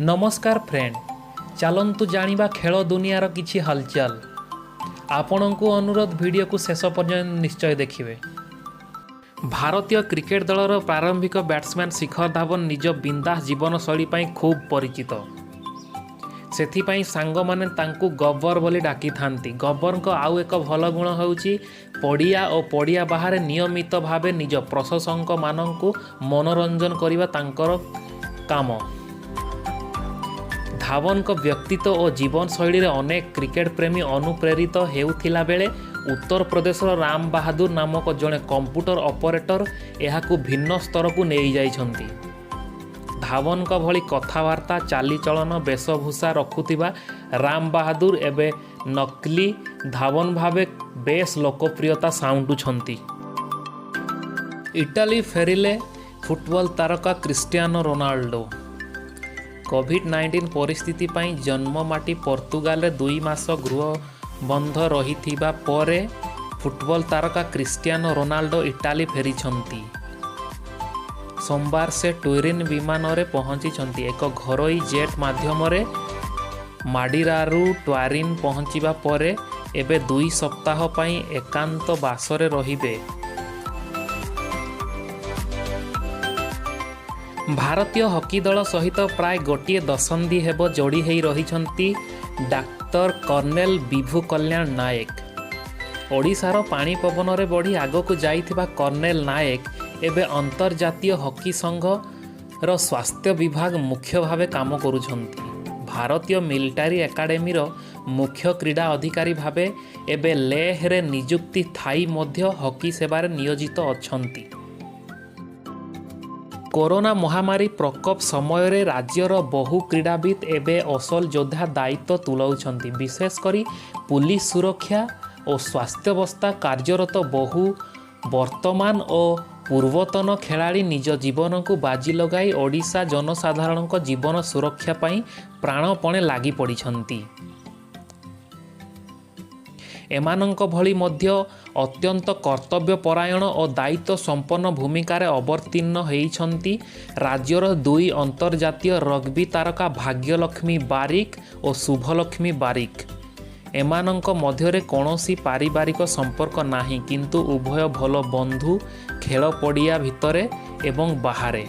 ନମସ୍କାର ଫ୍ରେଣ୍ଡ, ଚାଲନ୍ତୁ ଜାଣିବା ଖେଳ ଦୁନିଆର କିଛି ହଲଚଲ। ଆପଣଙ୍କୁ ଅନୁରୋଧ, ଭିଡ଼ିଓକୁ ଶେଷ ପର୍ଯ୍ୟନ୍ତ ନିଶ୍ଚୟ ଦେଖିବେ। ଭାରତୀୟ କ୍ରିକେଟ ଦଳର ପ୍ରାରମ୍ଭିକ ବ୍ୟାଟ୍ସମ୍ୟାନ୍ ଶିଖର ଧାୱନ ନିଜ ବିନ୍ଦାସ ଜୀବନଶୈଳୀ ପାଇଁ ଖୁବ୍ ପରିଚିତ। ସେଥିପାଇଁ ସାଙ୍ଗମାନେ ତାଙ୍କୁ ଗବ୍ବର ବୋଲି ଡାକିଥାନ୍ତି। ଗବ୍ବରଙ୍କ ଆଉ ଏକ ଭଲ ଗୁଣ ହେଉଛି, ପଡ଼ିଆ ଓ ପଡ଼ିଆ ବାହାରେ ନିୟମିତ ଭାବେ ନିଜ ପ୍ରଶଂସକମାନଙ୍କୁ ମନୋରଞ୍ଜନ କରିବା ତାଙ୍କର କାମ। ଧାୱନଙ୍କ ବ୍ୟକ୍ତିତ୍ୱ ଓ ଜୀବନଶୈଳୀରେ ଅନେକ କ୍ରିକେଟ ପ୍ରେମୀ ଅନୁପ୍ରେରିତ ହେଉଥିଲା ବେଳେ ଉତ୍ତରପ୍ରଦେଶର ରାମ ବାହାଦୁର ନାମକ ଜଣେ କମ୍ପ୍ୟୁଟର ଅପରେଟର ଏହାକୁ ଭିନ୍ନ ସ୍ତରକୁ ନେଇଯାଇଛନ୍ତି। ଧାୱନଙ୍କ ଭଳି କଥାବାର୍ତ୍ତା, ଚାଲିଚଳନ, ବେଶଭୂଷା ରଖୁଥିବା ରାମ ବାହାଦୁର ଏବେ ନକଲି ଧାୱନ ଭାବେ ବେଶ୍ ଲୋକପ୍ରିୟତା ସାଉଁଟୁଛନ୍ତି। ଇଟାଲୀ ଫେରିଲେ ଫୁଟବଲ ତାରକା କ୍ରିଷ୍ଟିଆନୋ ରୋନାଲ୍ଡୋ। କୋଭିଡ-19 ପରିସ୍ଥିତି ପାଇଁ ଜନ୍ମମାଟି ପର୍ତ୍ତୁଗାଲରେ 2 ମାସ ଗୃହବନ୍ଦ ରହିଥିବା ପରେ ଫୁଟବଲ ତାରକା କ୍ରିଷ୍ଟିଆନୋ ରୋନାଲ୍ଡୋ ଇଟାଲୀ ଫେରିଛନ୍ତି। ସୋମବାର ସେ ଟ୍ୟୁରିନ୍ ବିମାନରେ ପହଞ୍ଚିଛନ୍ତି। ଏକ ଘରୋଇ ଜେଟ୍ ମାଧ୍ୟମରେ ମାଡିରାରୁ ଟ୍ୟୁରିନ୍ ପହଞ୍ଚିବା ପରେ ଏବେ 2 ସପ୍ତାହ ପାଇଁ ଏକାନ୍ତ ବାସରେ ରହିବେ। ଭାରତୀୟ ହକି ଦଳ ସହିତ ପ୍ରାୟ ଗୋଟିଏ ଦଶନ୍ଧି ହେବ ଯୋଡ଼ି ହୋଇ ରହିଛନ୍ତି ଡାକ୍ତର କର୍ଣ୍ଣେଲ ବିଭୁ କଲ୍ୟାଣ ନାୟକ। ଓଡ଼ିଶାର ପାଣି ପବନରେ ବଢ଼ି ଆଗକୁ ଯାଇଥିବା କର୍ଣ୍ଣେଲ ନାୟକ ଏବେ ଅନ୍ତର୍ଜାତୀୟ ହକି ସଂଘର ସ୍ୱାସ୍ଥ୍ୟ ବିଭାଗ ମୁଖ୍ୟ ଭାବେ କାମ କରୁଛନ୍ତି। ଭାରତୀୟ ମିଲିଟାରୀ ଏକାଡେମୀର ମୁଖ୍ୟ କ୍ରୀଡ଼ା ଅଧିକାରୀ ଭାବେ ଏବେ ଲେହରେ ନିଯୁକ୍ତି ଥାଇ ମଧ୍ୟ ହକି ସେବାରେ ନିୟୋଜିତ ଅଛନ୍ତି। କରୋନା ମହାମାରୀ ପ୍ରକୋପ ସମୟରେ ରାଜ୍ୟର ବହୁ କ୍ରୀଡ଼ାବିତ୍ ଏବେ ଅସଲ ଯୋଦ୍ଧା ଦାୟିତ୍ୱ ତୁଲାଉଛନ୍ତି। ବିଶେଷକରି ପୁଲିସ ସୁରକ୍ଷା ଓ ସ୍ୱାସ୍ଥ୍ୟାବସ୍ଥା କାର୍ଯ୍ୟରତ ବହୁ ବର୍ତ୍ତମାନ ଓ ପୂର୍ବତନ ଖେଳାଳି ନିଜ ଜୀବନକୁ ବାଜି ଲଗାଇ ଓଡ଼ିଶା ଜନସାଧାରଣଙ୍କ ଜୀବନ ସୁରକ୍ଷା ପାଇଁ ପ୍ରାଣପଣେ ଲାଗିପଡ଼ିଛନ୍ତି। ଏମାନଙ୍କ ଭଳି ମଧ୍ୟ ଅତ୍ୟନ୍ତ କର୍ତ୍ତବ୍ୟପରାୟଣ ଓ ଦାୟିତ୍ୱ ସମ୍ପନ୍ନ ଭୂମିକାରେ ଅବତୀର୍ଣ୍ଣ ହୋଇଛନ୍ତି ରାଜ୍ୟର ଦୁଇ ଅନ୍ତର୍ଜାତୀୟ ରଗ୍ବି ତାରକା ଭାଗ୍ୟଲକ୍ଷ୍ମୀ ବାରିକ ଓ ଶୁଭଲକ୍ଷ୍ମୀ ବାରିକ। ଏମାନଙ୍କ ମଧ୍ୟରେ କୌଣସି ପାରିବାରିକ ସମ୍ପର୍କ ନାହିଁ, କିନ୍ତୁ ଉଭୟ ଭଲ ବନ୍ଧୁ ଖେଳ ପଡ଼ିଆ ଭିତରେ ଏବଂ ବାହାରେ।